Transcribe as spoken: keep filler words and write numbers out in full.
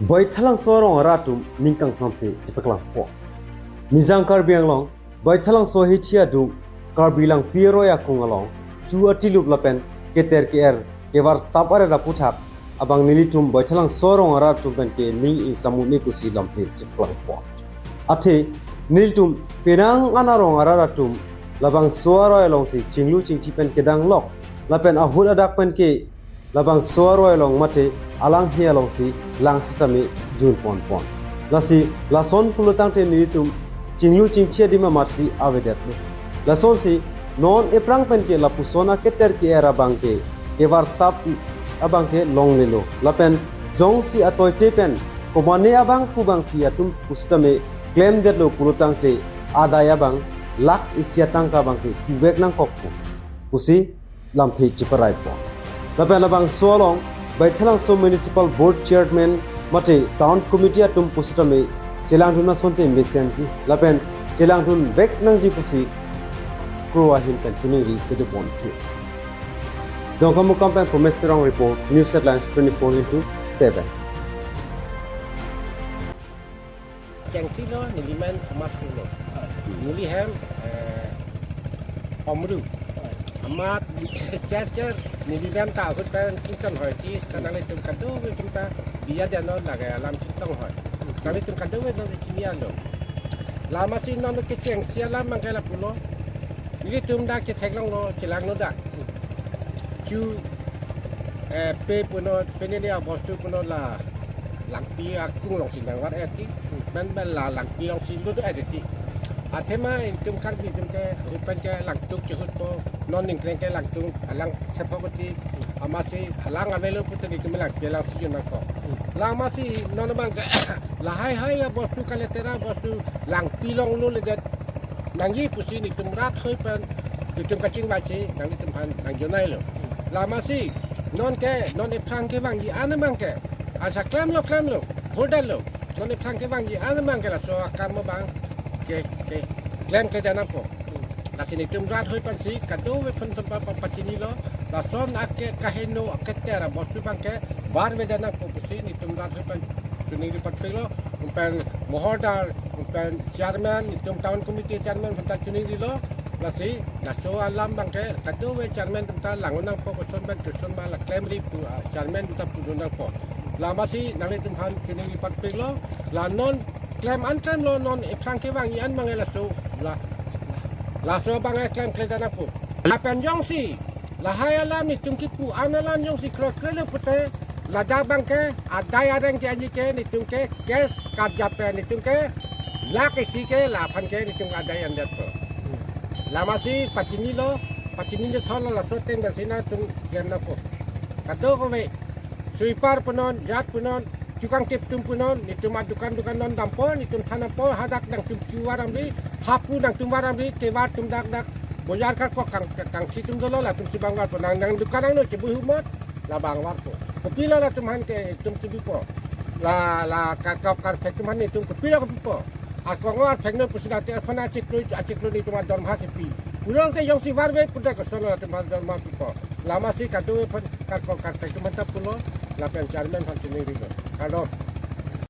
Baithalangso arong arat atum ning kangsamse chepaklang po. Nijang Karbi Anglong, Baithalangso hithi adung Karbi Langpi aroi akung along chu atilup lapen keter ke-er kevar tap aret aputhak abang nelitum Baithalangso arong arat atum pen ke ning ingsamu ne pusi lamthe chepaklang po. Athe nelitum penang an arong arat atum labangso aroi alongsi chinglu chingthi pen kedang lok lapen ahut adak pen ke labangso aroi along mate alanghe alongsi lang sitame jun pon pon. Lasi lason pulotangte nelitum chinglu chingthi adim amatsi avedetlo. Lasonsi non ephrang pen ke lapuson aketer ke-er abang ke kevar tap abang ke longlelo. Lapen jongsi atoite pen komane abangphu bangphi atum pusitame klemdetlo pulotangte adai abang lakh isi atangka abang ke tuvek nangkokpo pusi lamthe cheparai po. Lapen labangso along Baithalangso Municipal Board Chairman mate Town Committee atum pusitame chelangdun asonte mesenji lapen chelangdun vek nangji pusi kro ahin pen chiningri kedo pon thu. Dongkamukam pen Pumes Terang report, News Headlines twenty-four into seven. Kengsi lo, nelimen Thomas Kulo. Neli hem, eh, Omru. Amat cher cher, nelimen ta ahut pen Clinton hoi ti, ta nanglitum kado atum ta, dia dia no lage alam Clinton hoi. Nanglitum kado atum chini alo. Lamasi non kechengsi alam mangke lapulo. Nelitum dak chetheklonglo, chelanglo dak. Chu, eh, pe punon, penene abostu punon la Langpi akung alongsi nangvar eti, pen pen la Langpi alongsi lut eti. Athema itum Karbi itum ke, ahut pen ke Langtuk chehutpo, non ningkreng ke Langtuk, alang thepho koti, amatsi alang avelo pute itum Langpi alongsi jun nangkok. Lamasi non abang ke, lahai hai abostu kaletera abostu Langpi along lo ledet, nangji pusi nelitum rat hoi pen nelitum kachingvai si nanglitum aphan nangjonailo. Lamasi non ke, non ephrang kevangji an abang ke, asa klemlo klemlo, hordetlo. Non ephrang kevangji an abang ke laso akam abang ke, ke klemkledet nangpo. Lasi nelitum rat hoi pensi kadokave aphanta pa, pa, pachinilo. Lason ake kaheno aketer abostu abang ke varvedet nangpo pusi nelitum rat hoi pen chiningri patpiklo, pen mohordar, pen chairman, nelitum town committee chairman aphanta chiningrilo. Lasi laso alam abang ke kadokave chairman aphanta lang nangpo, koson pen koson ma la klemri pu, ah, chairman aphanta pudun nangpo. Lamasi nanglitum aphan chiningri patpiklo, la non klem an klemlo, non ephrang kevangji an abang ke laso, la, laso abang ke klemkledet nangpo. Lapen jongsi lahai alam nelitum kipu an alam jongsi kroikrelo pute, ladak abang ke adai areng ke anji ke nelitum ke case karjap pen nelitum ke lakh isi ke laphan ke nelitum adai andetpo. Lamasi pachinilo, pachinilo thotlo, laso ateng pensi nangtum klem nangpo. Kadokave, sweeper punon, jat punon, chukangtip atum punon, nelitum adukan dukan non dampo, nelitum than dampo, hadak nangtum chu varvamri, hapu nangtum varvamri, kevar atum dak dak, bojar karkok kang, kang, kangsi atum dolo, latumsi abang varpo, nang, nang dukan angno chebui humot, labang varpo. Kopilo latum aphan ke itum chebipo. La, la, karkok karphek atum aphan itum kopilo kopipo. Akong arphek no pusi dati aphan achiklo, achiklo nelitum adorma kepi. Pulotangte jongsi varve pute kosonlo latum aphan dorma pipo. Lamasi kadokave aphan karkok karphek atum aphanta pulo, lapen chairman aphan chiningrilo. Kardom.